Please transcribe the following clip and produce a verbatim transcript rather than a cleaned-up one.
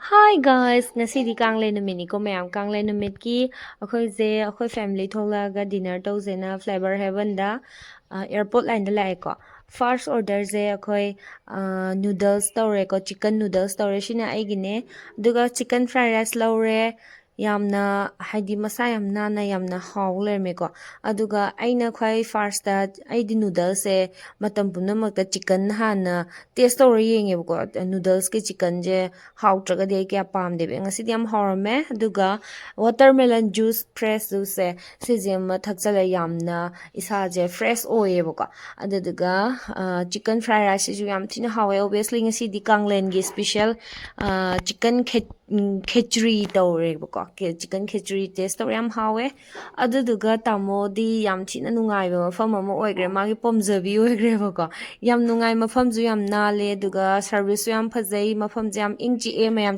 Hi guys, ꯉꯁꯤꯗꯤ ꯀꯥꯡꯂꯦꯟ ꯅꯨꯃꯤꯠꯅꯤꯀꯣ ꯃꯌꯥꯝ꯫ ꯀꯥꯡꯂꯦꯟ ꯅꯨꯃꯤꯠꯀꯤ ꯑꯩꯈꯣꯏꯁꯦ ꯑꯩꯈꯣꯏ family ꯊꯣꯛꯂꯛꯑꯒ dinner ꯇꯧꯁꯦꯅ Flavour Heavenꯗ, ꯑ, airport lineꯗ ꯂꯥꯛꯑꯦꯀꯣ꯫ First orderꯁꯦ ꯑꯩꯈꯣꯏ, ꯑ, noodles ꯇꯧꯔꯦꯀꯣ, chicken noodles ꯇꯧꯔꯦ, ꯁꯤꯅ ꯑꯩꯒꯤꯅꯦ꯫ ꯑꯗꯨꯒ chicken fried rice ꯂꯧꯔꯦ꯫ ꯌꯥꯝꯅ, ꯍꯥꯏꯗꯤ, ꯃꯁꯥ ꯌꯥꯝ ꯅꯥꯟꯅ ꯌꯥꯝꯅ ꯍꯥꯎ ꯂꯩꯔꯝꯃꯦꯀꯣ꯫ ꯑꯗꯨꯒ ꯑꯩꯅ ꯈ꯭ꯋꯥꯏ firstꯇ, ꯑꯩꯗꯤ noodlesꯁꯦ ꯃꯇꯝ ꯄꯨꯝꯅꯃꯛꯇ chicken ꯍꯥꯟꯅ taste ꯇꯧꯔ ꯌꯦꯡꯉꯦꯕꯀꯣ꯫ Noodlesꯀꯤ chickenꯁꯦ ꯍꯥꯎꯇ꯭ꯔꯒꯗꯤ ꯑꯩ ꯀꯌꯥ ꯄꯥꯝꯗꯦꯕ꯫ ꯉꯁꯤꯗꯤ ꯌꯥꯝ ꯍꯥꯎꯔꯝꯃꯦ꯫ ꯑꯗꯨꯒ watermelon juice, fresh juiceꯁꯦ, ꯁꯤꯁꯦ ꯑꯃ ꯊꯛꯆꯜꯂꯦ꯫ ꯌꯥꯝꯅ ꯏꯁꯥꯁꯦ fresh ꯑꯣꯏꯌꯦꯕꯀꯣ꯫ ꯑꯗꯨꯗꯨꯒ, ꯑ, chicken fried riceꯁꯤꯁꯨ ꯌꯥꯝ ꯊꯤꯅ ꯍꯥꯎꯋꯦ꯫ Obviously, ꯉꯁꯤꯗꯤ ꯀꯥꯡꯂꯦꯟꯒꯤ special, ꯑ, chicken ꯈꯦ-, ꯎꯝ, ꯈꯦꯆ꯭ꯔꯤ ꯇꯧꯔꯦꯕꯀꯣ꯫ ꯀꯦ-, chicken ꯈꯦꯆ꯭ꯔꯤ taste ꯇꯧꯔꯦ, ꯌꯥꯝ ꯍꯥꯎꯋꯦ꯫ ꯑꯗꯨꯗꯨꯒ ꯇꯥꯃꯣꯗꯤ ꯌꯥꯝ ꯊꯤꯅ ꯅꯨꯡꯉꯥꯏꯕ ꯃꯐꯝ ꯑꯃ ꯑꯣꯏꯈ꯭ꯔꯦ, ꯃꯥꯒꯤ ꯄꯥꯝꯖꯕꯤ ꯑꯣꯏꯈ꯭ꯔꯦꯕꯀꯣ꯫ ꯌꯥꯝ ꯅꯨꯡꯉꯥꯏ, ꯃꯐꯝꯁꯨ ꯌꯥꯝ ꯅꯥꯜꯂꯦ, ꯑꯗꯨꯒ serviceꯁꯨ ꯌꯥꯝ ꯐꯖꯩ, ꯃꯐꯝꯁꯦ ꯌꯥꯝ ꯏꯪ ꯆꯤꯛꯑꯦ, ꯃꯌꯥꯝ